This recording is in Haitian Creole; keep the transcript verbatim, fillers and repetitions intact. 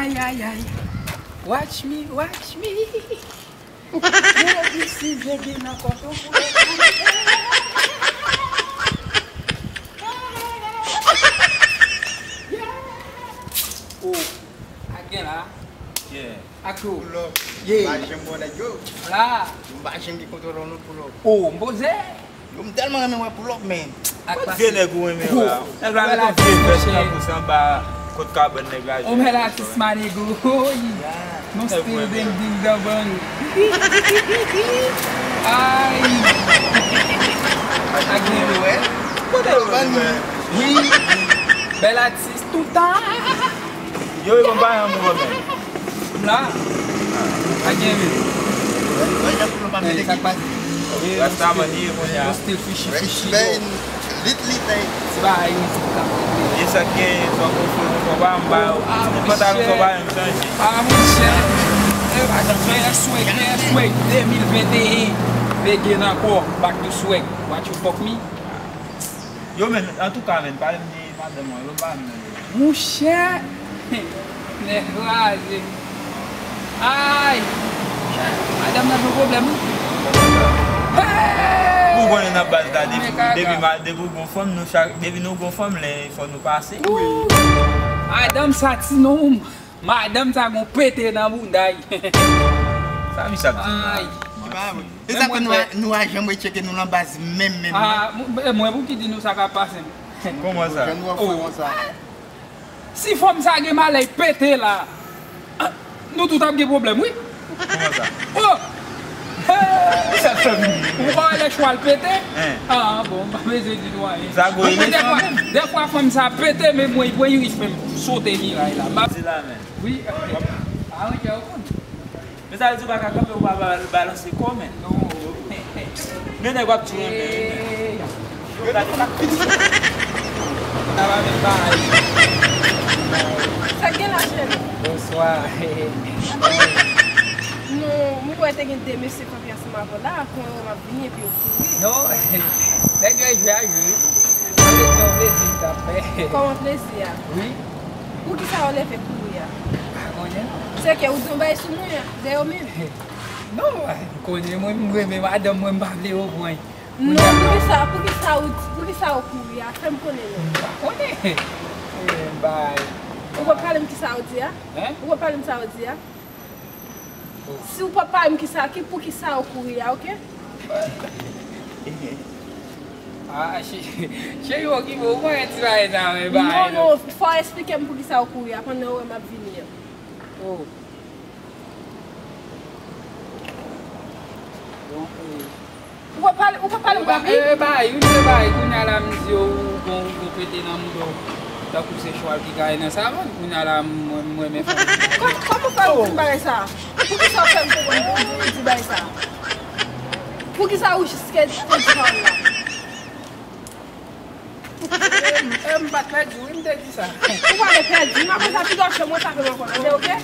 Ay, ay, ay. Watch me, watch me. Yo, this is a game nan kòton pou lè. Yeah. Oh, ak gen la. Yeah. Ak yo. Pull up. Yeah. M pa janm wè nèg yo. La. M pa janm gen kontwòl nan pull up. Oh, m poze. Yo, m tèlman renmen wè pull up, men. Ak vye nèg ou renmen wè a. Nèg la met yon vye vès tankou se anba kot kabann nèg la. On bèl atis, my nigga. Oy. Non, still ding ding dan ban. Ay. Ak gen wè. Kote yo ban nou? Wi. Bèl atis toutan. Yo, yo, m pa yon mou, men. M la. A gen men. Men sa k pase? Rasta man ye kounye a. Yo still fishy, fishy, yo. Lit, lit, ey. Se pa yon ti ka. E sa k gen, sa k ofri nou konpa, m ba yo. Ah, nenpòt avi konpa, m chanje. Ah, monchè. Fè swag, fè swag de mil venteyen. Vegin ankò, back to swag. What you fuck me? Yo, men, antouka, men, pale m de madanm mwen, yo pa m nan yo. Monchè! Nèg kraze. Ay! Madanm nan gen pwoblèm, wi. Hey! Ou konnen nan baz la, depi, depi ma-, depi w gon fanm, nou chak, depi nou gon fanm, lè fò nou pase. Ooh! Madanm sa ti nonm. Madanm sa gon pete nan bounda l. Sa misye ap di la? Ay. Se pa vre. E sa fè nou a, nou a janm retcheke nou nan baz menm, menm, non? Ah, mwen, mwen pou ki di nou sa k ap pase m. Kòman sa? Jan nou ap fè konsa. Si fanm sa gen malè pete la, ah, nou tout ap gen pwoblèm, wi. Kòman sa? Oh! Hey! Ou pa wè lè chwal pete? Hein? Ah, bon, m pa bezwen di nou anyen. Zago, ou konn dèfwa, dèfwa fanm sa pete, men mwen, mwen, wi, men sote miray la. Di la, men. Wi, a, wi, ou konn. Men sa vle di ou pa ka kanpe, ou pa ba-, balanse kò, men. Non. Men nèg w ap tou renmen, wi, men. Yo gade pa piti. Sa va menm bagay. Sa gen la, cheri? Bonswa. Non, mwen wè te gen de mesye kanpe ansanm avè w la, kounye a m ap vini epi yo kouri. Non, nèg yo jwe a jwe, wi. Mwen te di yon plezi m t ap fè. Kòman plezi a? Wi. Poukisa yo leve kouri a? Pa konnen non. Se ke ou di yon bagay sou mwen, de yo menm? Non, m konnen mwen, m renmen madanm mwen, m pa vle yo pran. Non, poukisa, poukisa ou, poukisa yo kouri a? Fè m konnen non. M pa konnen. Eh, bay. Ou pa pale m kisa yo di a? Hein? Ou pa pale m sa yo di a? Si w pa pale m kisa, ki, poukisa yo kouri a, oke? Ah, che-, cheri, okipe w, ou konnen ti bagay sa, men bagay non, non, fò w esplike m poukisa yo kouri a, pandan yo wè m ap vini an. Oh. Bon, eh. Ou pa pale, ou pa pale m, papi? E, e, bay, ou di bay, kounye a la, m di yo, ou gon, ou gon pete nan mouda w. Tankou se chwal ki gaye nan savann, kounye a la, mwen, mwen, men fanm. Kò-, kòman w fè m di m bagay sa? Poukisa w fè m konprann pou m di, di bagay sa? Poukisa ou jis ke te di pawòl la? E, m, e, m pa t pèdi, wi, m te di sa. Ou pa te pèdi, m apre sa, pi dòche mwen, sa fè m ankò, tande, oke?